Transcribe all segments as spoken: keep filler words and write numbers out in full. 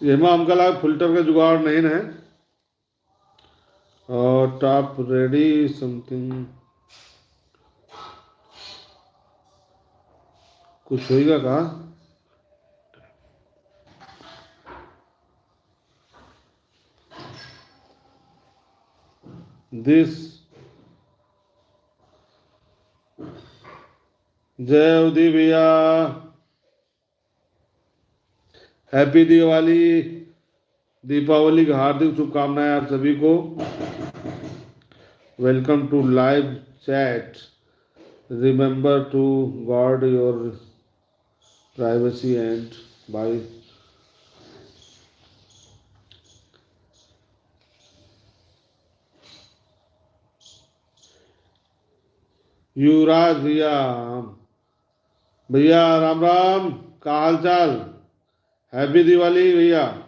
एमा हमका लाग फिल्टर का जुगाड़ नहीं है। और टॉप रेडी समथिंग कुछ होइगा का? दिस जय उदी भैया, हैप्पी दिवाली, दीपावली की हार्दिक शुभकामनाएं आप सभी को। Welcome to live chat. Remember to guard your privacy and by युवराज भैया, भैया राम राम, का हाल चाल? हैप्पी दिवाली भैया।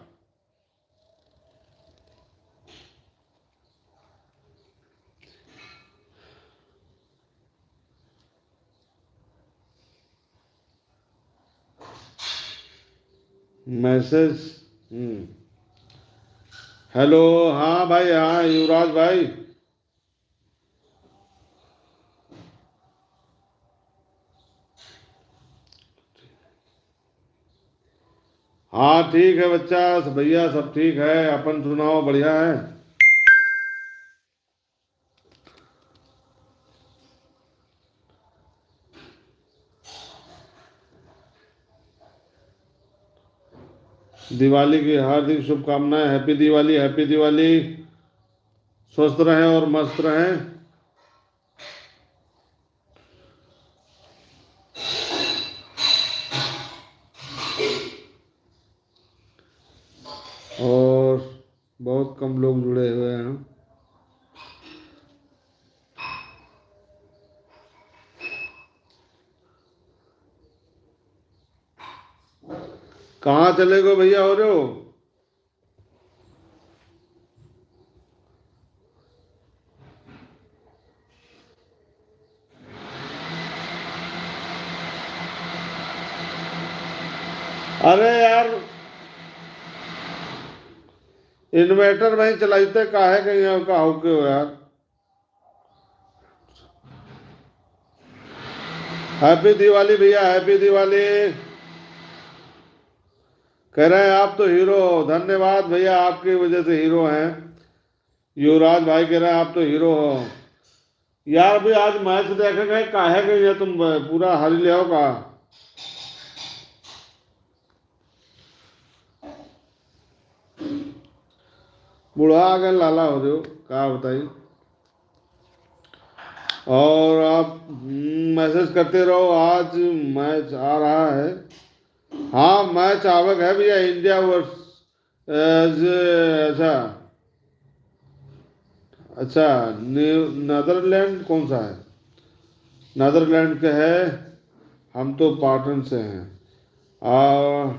मैसेज, हम्म। हेलो, हाँ भाई, हाँ युवराज भाई। हाँ ठीक है बच्चा, सब भैया सब ठीक है, अपन सुनाओ, बढ़िया है? दिवाली की हार्दिक शुभकामनाएं, हैप्पी दिवाली, हैप्पी दिवाली। स्वस्थ रहें और मस्त रहें। और बहुत कम लोग जुड़े हुए हैं। कहाँ चले गए भैया हो रहे हो? अरे यार, इन्वर्टर भाई चलाइते काहे कहीं का हो के हो यार। हैप्पी दिवाली भैया, हैप्पी दिवाली। कह रहे हैं आप तो हीरो हो। धन्यवाद भैया, आपकी वजह से हीरो हैं। युवराज भाई कह रहे हैं आप तो हीरो हो। यार अभी आज मैच देखे गए, काहे गए ये तुम, पूरा हारी ले आओ का? बुढ़ा गए लाला हो रहे हो, का बताई। और आप, हम्म, मैसेज करते रहो, आज मैच आ रहा है। हाँ, मैच आवक है भैया, इंडिया वर्स-, अ, जे-, अच्छा, अच्छा, ने-, नीदरलैंड कौन सा है? नीदरलैंड के है, हम तो पाटन से हैं। आ,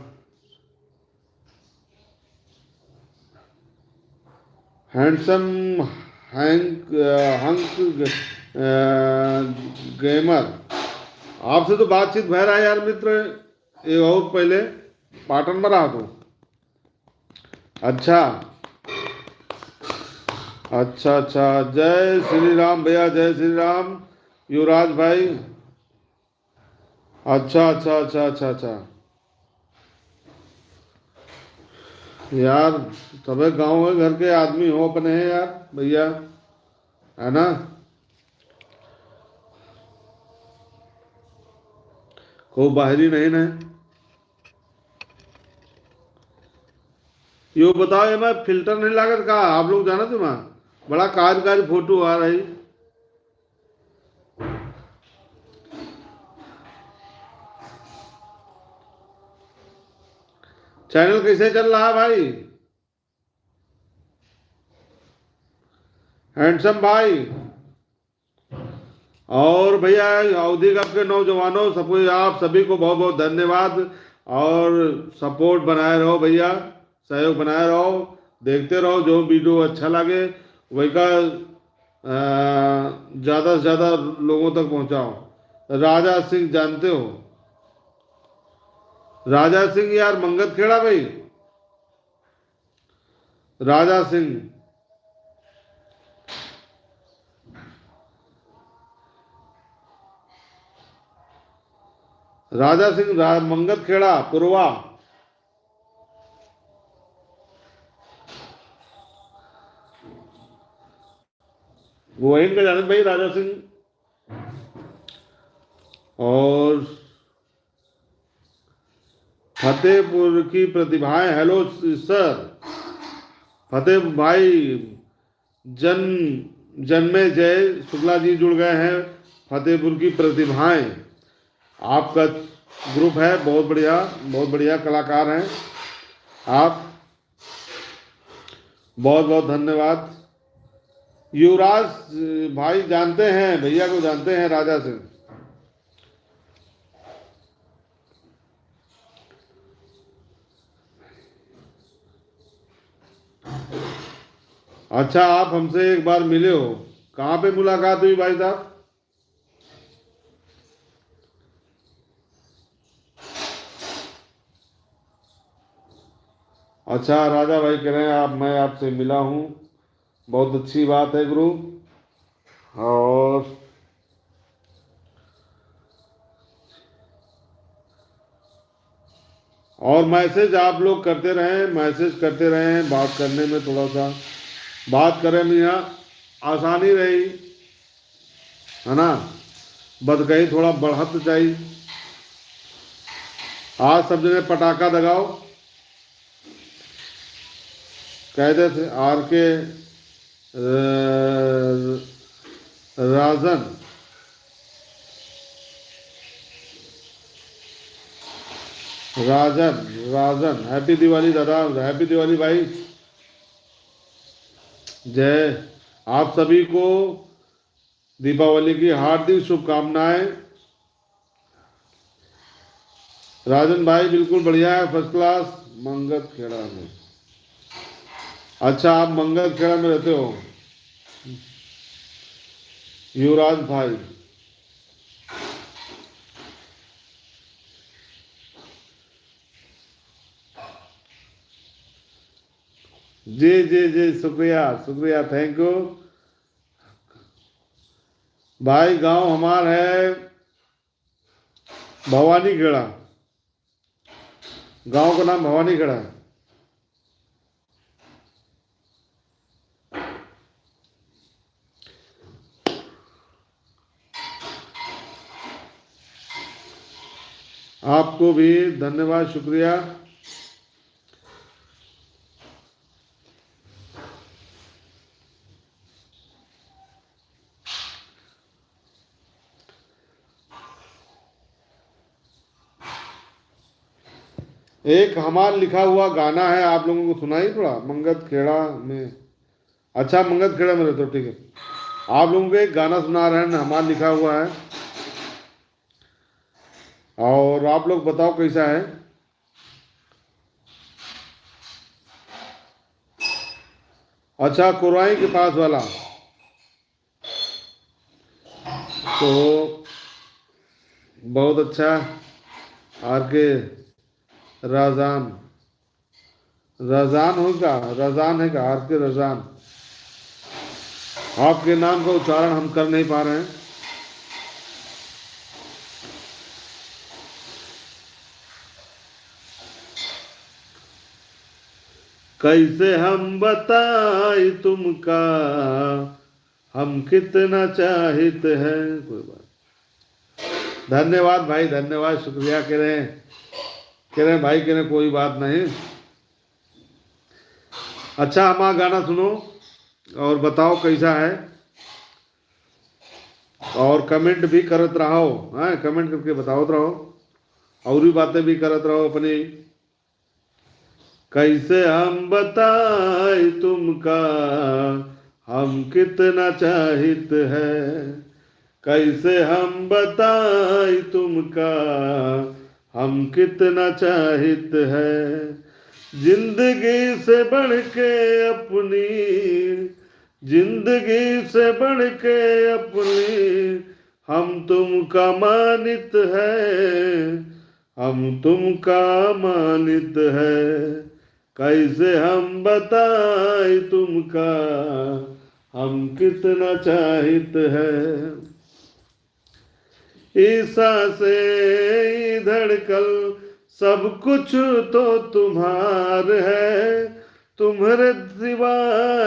हैंडसम हंक, अ, हंक ग-, अ, गेमर, आपसे तो बातचीत भय रहा है यार मित्र, ये और पहले पाटन में रहा तो। अच्छा, अच्छा, अच्छा, जय श्री राम भैया, जय श्री राम युवराज भाई। अच्छा, अच्छा, अच्छा, अच्छा, अच्छा। यार, सबे गाँव है, घर के आदमी हो अपने हैं यार, भैया, है ना? को बाहरी नहीं ना। यो बताओ, ये मैं फिल्टर नहीं लागत का? आप लोग जानत हो ना, बड़ा कारी कारी फोटो आ रही। चैनल कैसे चल रहा है भाई? हैंडसम भाई। और भैया, अवधी गप के नौजवानों, सबको, आप सभी को बहुत बहुत धन्यवाद और सपोर्ट बनाए रहो भैया, सहयोग बनाए रहो, देखते रहो, जो वीडियो अच्छा लगे वही का, अ, ज़्यादा से ज़्यादा लोगों तक पहुँचाओ। राजा सिंह जानते हो? राजा सिंह यार मंगत खेड़ा भाई, राजा सिंह, राजा सिंह रा-, मंगत खेड़ा, पुरवा। वो वहीं का जाने भाई, राजा सिंह। और फतेहपुर की प्रतिभाएं, hello sir, फतेह भाई, जन, जन्मे जय शुक्ला जी जुड़ गए हैं। फतेहपुर की प्रतिभाएं आपका group है, बहुत बढ़िया, बहुत बढ़िया कलाकार हैं आप, बहुत बहुत धन्यवाद। युवराज भाई जानते हैं, भैया को जानते हैं, राजा सिंह। अच्छा, आप हमसे एक बार मिले हो, कहाँ पे मुलाकात हुई भाई साहब? अच्छा, राजा भाई कह रहे हैं, आप, मैं आपसे मिला हूँ, बहुत अच्छी बात है गुरु। और, और message आप लोग करते रहें, message करते रहें, बात करने में थोड़ा सा, बात करें में यहाँ आसानी रही, है ना? बतकही थोड़ा बढ़त जाई। आज सब जने पटाखा दगाओ, कहते थे आर के, अ, राजन, राजन, राजन, happy दिवाली दादा, happy दिवाली भाई। जय, आप सभी को दीपावली की हार्दिक शुभकामनाएं। राजन भाई बिल्कुल बढ़िया है, first class। मंगत खेड़ा में। अच्छा, आप मंगत खेड़ा में रहते हो युवराज भाई? जी जी जी, शुक्रिया शुक्रिया, thank you। भाई, गांव हमार है भवानी खेड़ा, गांव का नाम भवानी खेड़ा है। आपको भी धन्यवाद, शुक्रिया। एक हमार लिखा हुआ गाना है, आप लोगों को सुनाई थोड़ा, मंगत खेड़ा में। अच्छा, मंगत खेड़ा में रहते हो, ठीक है। आप लोगों को एक गाना सुना रहे हैं, हमार लिखा हुआ है, और आप लोग बताओ कैसा है। अच्छा, कोराई के पास वाला। तो बहुत अच्छा, आर के राजान, राजान हो का, राजान है का, आर के राजान। आपके नाम का उच्चारण हम कर नहीं पा रहे हैं। कैसे हम बताई तुमका, हम कितना चाहित है। कोई बात। धन्यवाद भाई, धन्यवाद, शुक्रिया करें, करें भाई, करें, कोई बात नहीं। अच्छा, हमारा गाना सुनो और बताओ कैसा है, और comment भी करत रहो, हाँ, comment करके बतावत रहो, और भी बातें भी करत रहो अपनी। कैसे हम बताई तुमका, हम कितना चाहित है, कैसे हम बताई तुमका, हम कितना चाहित है। जिंदगी से बढ़ के अपनी, जिंदगी से बढ़ के अपनी, हम तुमका मानित है, हम तुमका मानित है। कैसे हम बताएं तुमका, हम कितना चाहित है। इस सांसे, ई धड़कन, सब कुछ तो तुम्हार है। तुम्हरे सिवा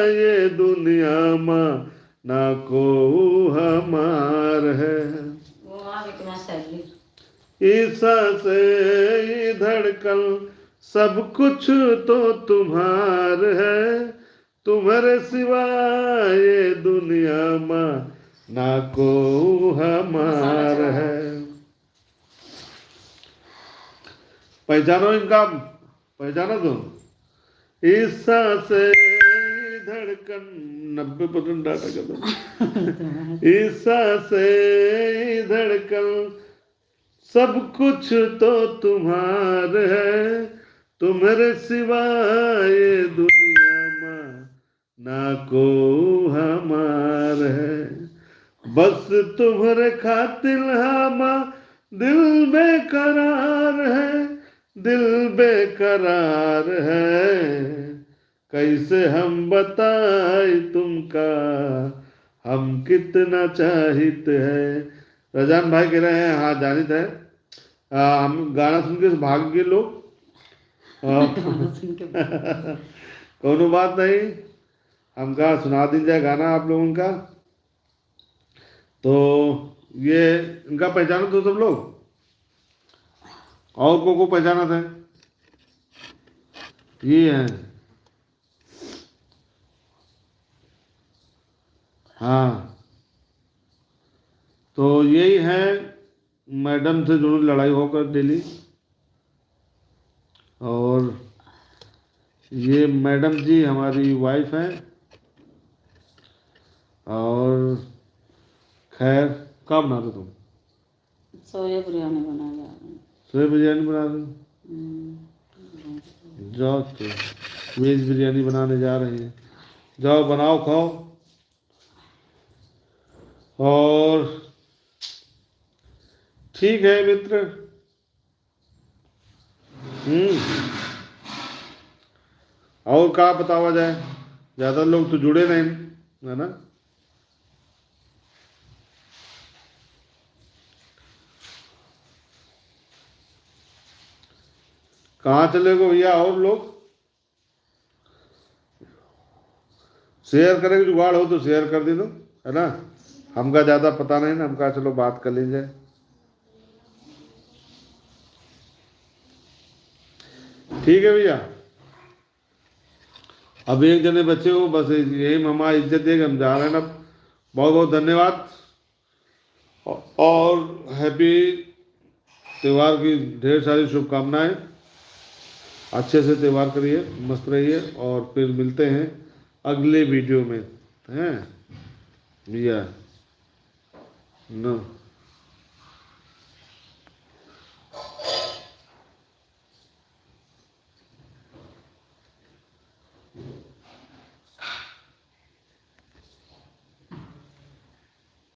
ये दुनिया मा ना को हमार है। वाह, विक्रम सर जी। ई सांसे, ई धड़कन, सब कुछ तो तुम्हार है। तुम्हरे सिवा ये दुनिया मा ना को हमार है। पहचानो इनका, पहचानो तुम? इस सांसे, ई धड़कन, नब्बे percent data खत्म। इस सांसे, ई धड़कन, सब कुछ तो तुम्हार है, तुम्हरे सिवा ये दुनिया मा ना को हमार है। बस तुम्हरे खातिर हमा दिल बेकरार है, दिल बेकरार है। कैसे हम बताएं तुमका, हम कितना चाहित है। रजान भाई कह रहे हैं, हाँ, जानित है। आ, हम गाना सुन के भाग गए लोग। आ, गाना सुन के भाग। कौनो बात नहीं, हमका सुना दीन जाए गाना आप लोगन का। तो ये इनका पहचानो तो सब लोग, और को को पहचाना था? ये है, हाँ, तो यही है मैडम से जो लड़ाई होकर डेली। और ये मैडम जी हमारी wife हैं। और खैर, का बना रहे तुम? सोया बिरयानी बना रहे हैं। सोया बिरयानी बना रहे हो? हम्म। जाओ तो, veg बिरयानी बनाने जा रही है। जाओ, बनाओ, खाओ। और ठीक है मित्र, हम्म, और का बतावा जाए, ज्यादा लोग तो जुड़े नहीं, है ना? कहाँ चले गो भैया और लोग? Share करे के जुगाड़ हो तो share कर दे दो, है ना? हमका ज्यादा पता नहीं ना, हमका चलो बात कर ली जाए। ठीक है भैया, अब एक जने बचे हो, बस यही में हमारी इज्जत देके हम जा रहे हैं अब। बहुत बहुत धन्यवाद। और happy त्योहार की ढेर सारी शुभकामनाएं। अच्छे से त्योहार करिए, मस्त रहिए और फिर मिलते हैं अगले video में, हैं भैया? नो।